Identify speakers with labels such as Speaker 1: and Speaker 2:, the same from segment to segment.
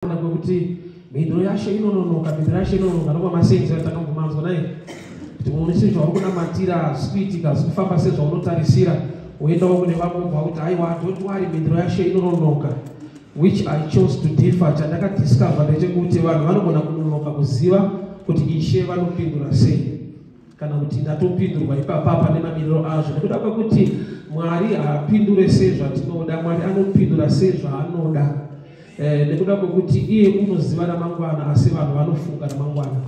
Speaker 1: Kwekuti mhinduro yaShe inononoka, mhinduro yaShe inononoka. Ndokwamasenzi atakambomanzwa naye kuti une chinhu chauri kunamatira, hazisi kuitika, hazisi kufamba sezvaunotarisira. Woendawo kune vamwe, ubva kuti, "Aiwa, don't worry, mhinduro yaShe inononoka," which I chose to differ. Chandakadiscover ndechekuti vanhu vanogona kunonoka kuziva kuti Ishe vanopindura sei, kana kuti ndatopindurwa ipapapa nemamiriro azvo, nekuda kwekuti Mwari haapindure sezvatinoda. Mwari anopindura sezvaanoda, nekuda kwekuti iye unoziva ramangwana, asi vanhu vanofunga ramangwana.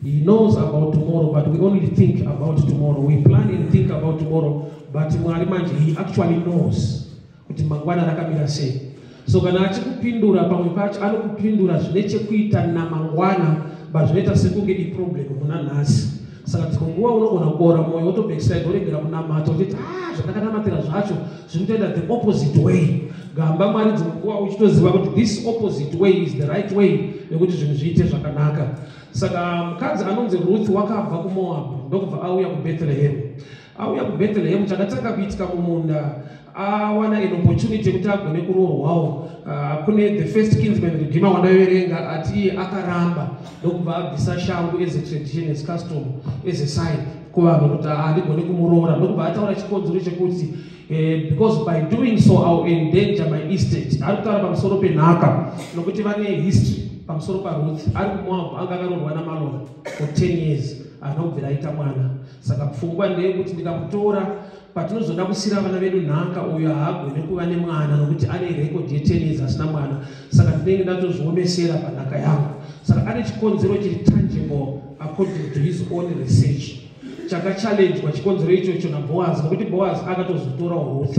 Speaker 1: He knows about tomorrow, but we only think about tomorrow. We plan and think about tomorrow, but Mwari manje, he actually knows kuti mangwana rakamira sei. So kana achikupindura, pamwe pacho anokupindura zvine chekuita namangwana, but zvinoita sekunge iproblem muna nhasi. Saka dzimwe nguva unogona kuora mwoyo, wotobackslide, woregera kunamata, uchiti, "Ah, zvandakanamatira zvacho zviri kutoenda the opposite way." Gamba Mwari dzimwe nguva uchitoziva kuti this opposite way is the right way yekuti zvinhu zviite zvakanaka. Saka mukadzi anonzi Ruth wakabva kuMoab, ndokubva auya kuBethlehem. Auya kuBethlehem, chakatanga kuitika mumunda, awana an opportunity yekuti agone kuroorwawo. Kune the first kinsman redeemer wandaverenga, ati iye akaramba, ndokubva abvisa shangu as a tradition, as custom, as a sign kuvanhu kuti handigone kumuroora. Ndokubva ataura chikonzero chekuti, "Because by doing so I will endanger my estate." Ari kutaura pamusoro penhaka, nokuti vane history pamusoro paRuth. Ari kuMoab, anga akaroorwa naMalon for 10 years, haana kubvira aita mwana. Saka pfungwa ndeyekuti ndikamutora, patinozoda kusiyira vana vedu nhaka, uyo haagone kuva nemwana nokuti ane record ye10 years asina mwana. Saka ndinenge ndatozviomesera panhaka yangu. Saka ane chikonzero chiri tangible according to his own research. Chakachallengwa chikonzero ichocho naBoaz, nokuti Boaz akatozotorawo Ruth.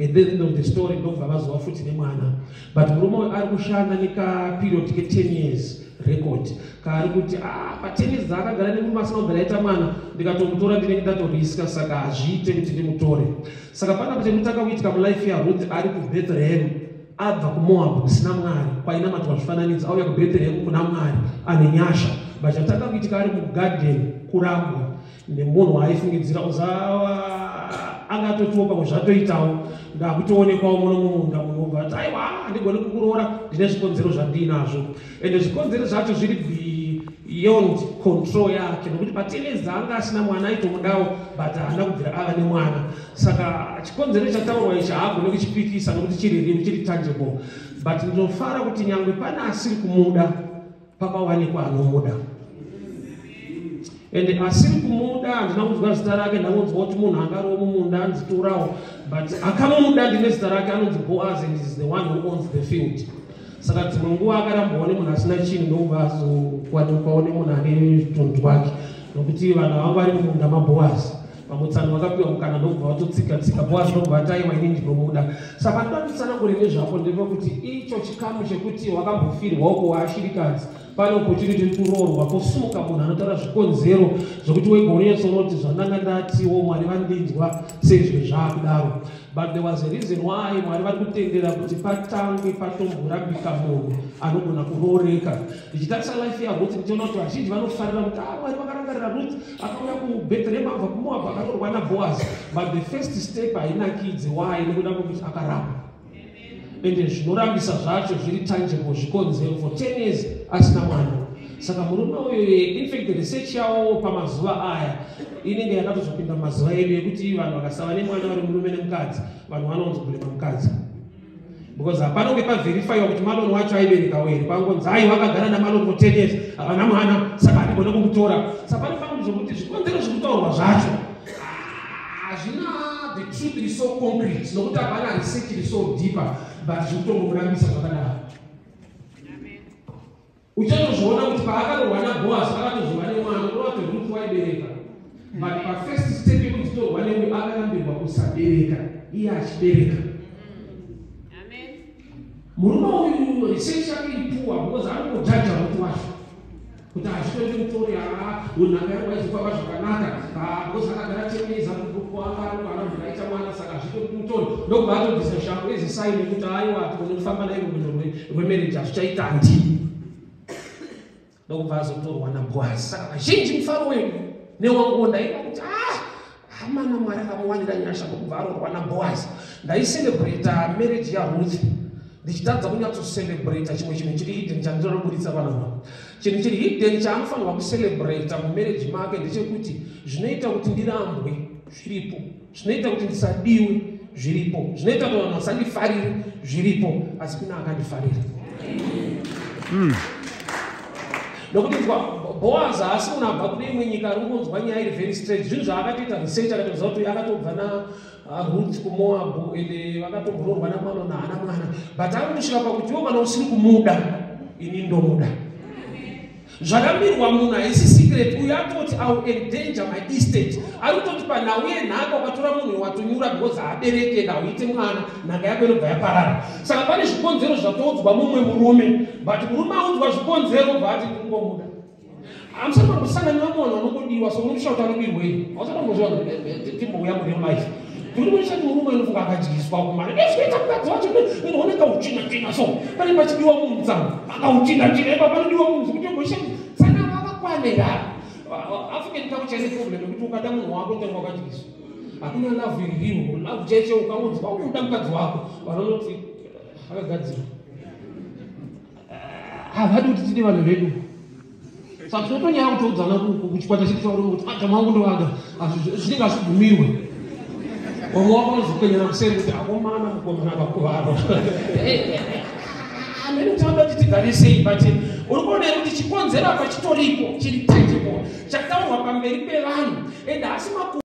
Speaker 1: At the end of the story, ndokubva vazova futi nemwana. But murume uyu ari kushanda nekaperiod ke10 years record kaari kuti, "Ah, pa10 years dzaakagara nemurume asina kubvira aita mwana, ndikatomutora ndinenge ndatoriska, saka hazviite kuti ndimutore." Saka pana chekutanga kuitika mulife yaRuth ari kuBethlehem, abva kuMoab kusina Mwari, kwainamatwa zvifananidzo, auya kuBethlehem kuna Mwari ane nyasha. But chatanga kuitika ari mugarden, kurambwa nemunhu waaifungidzira uza angatotiwo pamwe zvatoitawo, ndakutoonekwawo muno mumunda. Munhu ubva ati, "Aiwa, handigoni kukuroora, ndine zvikonzero zvandinazvo." Ende zvikonzero zvacho zviri beyond control yake, nokuti pa10 years dzaanga asina mwana, aitomudawo, but haana kubvira ava nemwana. Saka chikonzero chataurwa ichi haagoni kuchipikisa, nokuti chiri real, chiri tangible. But ndinofara kuti nyangwe pane asiri kumuda, pakawanikwa anomuda. Ende asiri kumuda, handina kunzwa zita rake. Ndangonzwa kuti munhu angariwo mumunda anzitorawo, but akamuda ndine zita rake, anonzi Boaz, and is the one who owns the field. Saka dzimwe nguva akarambwawo nemunhu asina chinhu, ndokubva azowanikwawo nemunhu ane tunhu twake, nokuti vanhu vanga vari mumunda maBoaz, vamwe tsano vakapiwa mukana, ndokubva vatotsika tsika Boaz, ndokubva ataiwa, "Ini ndinomuda." Saka ndoda kutsanangure nezvapo ndepekuti icho chikamu chekuti wakambofirwawo kuwaashirikadzi, pane opportunity yekuroorwa, posumuka munhu anotaura zvikonzero zvokuti wega unonyatsoona kuti zvandanga ndatiwo Mwari vandinzwa sezvo zvaakudaro. But there was a reason why Mwari vari kutendera kuti patange patomborambika munhu anogona kurooreka. Ndichitarisa life yaRuth, ndichiona kuti vazhinji vanofarira kuti, "Ah, Mwari vakarangarira Ruth, akauya kuBethlehem abva kuMoab, akaroorwa naBoaz." But the first step hainakidzi. Why? Nekuda kwekuti akaramba, ende zvinorambisa zvacho zviri tangible, zvikonzero, for 10 years asina mwana. Saka murume uyu, in fact, research yavo pamazuva aya inenge yakatozopinda mumazuva edu yekuti vanhu vakasava nemwana vari murume nemukadzi, vanhu vanowanzokurema mukadzi, because hapana kunge paverifyiwa kuti Malon wacho aiberekawo here. Pangonzi, "Aiwa, akagara naMalon for 10 years, havana mwana, saka handigone kumutora." Saka pane pamwe zvokuti zvikonzero zviri kutaurwa zvacho hazvina the truth is so concrete, nokuti hapana research iri so deeper, but zviri kutongomurambisa zvakadaro. Uchatozviona kuti paakarohwa naBoaz, akatozova nemwana, unova kuti Ruth waibereka. But pafirst step yekuti torwa neuyu, akarambirwa kusabereka iye achibereka. Murume uyu, research yake iri poor, because anongojaja Ruth wacho kuti hazvitodi mutori, haa, nhaka yangu aizofamba zvakanaka because akagara 10 years anobvira aita mwana, saka hazvitodi mutori. Ndokubva atobvisa shangu as a sign yekuti aiwa, tigone kufamba naye rwendo rwemarriage, hazvichaita, handii. Ndokubva azotorwa naBoaz. Saka vazhinji mufaro wedu newanguwo ndaiva kuti, "Ah, hamana, Mwari akamuwanira nyasha," ndokubva arorwa naBoaz. Ndaicelebrata marriage yaRuth. Ndichitadza kunyatsocelebrata chimwe chinhu chiri hidden chandinoda kuburitsa panapa. Chinhu chiri hidden chaanofanirwa kucelebrata mumarriage make ndechekuti zvinoita kuti ndirambwe zviripo, zvinoita kuti ndisadiwe zviripo, zvinoita kuti vanhu vasandifarire zviripo, asi kuna akandifarira. Nokuti nzwa, Boaz haasi munhu abva kune imwe nyika ari kungonzwa nyaya iri very strange. Zvinhu zvaakatoita research, akatoziva kuti akatobva naRuth kuMoabhu, ende vakatombororwa naMalon, haana mwana, but ari kusvika pakuti iwo kana usiri kumuda, ini ndomuda. Zvakamirwa munhu haisi secret. Uyu atoti, "I will endanger my estate." Ari kutoti panhau yenhaka, ukatora munhu watonyura because haabereki ende hauite mwana, nhaka yako inobva yaparara. Saka pane zvikonzero zvatoudzwa mumwe murume, but murume audzwa zvikonzero bva ati, "Ndingomuda." Hamusati mambosangana nevamwe vanhu vanongodiwa, so unomusha kuti anodirwei. Hausati mambozviona. Timbouya mureal life, ndikuti munoshati murume anofunga akadyiswa kumana ezvikuita mukadzi wacho inooneka uchina-china, so pane pachidiwa munza akauchina-china ipa panodiwa munzi kuti mboshati tsanamo akakwanira. African culture ine problem yekuti ukada munhu wako unenge wakadyiswa. Hakuna love iri real. Love chaicho, ukangonzwa unoda mukadzi wako, vanonoti akagadzirwa. Havadi kuti tide vanhu vedu. Saka tinotonyaya kutoudzana kuchikwata chedu chavarume kuti adhamu wangu ndovada, zvinenge hazvibvumirwe. Vamwe wako vanozokwenyana kuseri kuti akomana mukomana akakuvara amene kuti vanoda kuti tigare sei. But uri kuona here kuti chikonzero apa chitoripo, chiri tangible, chataurwa pamberi pevanhu, and haasi maku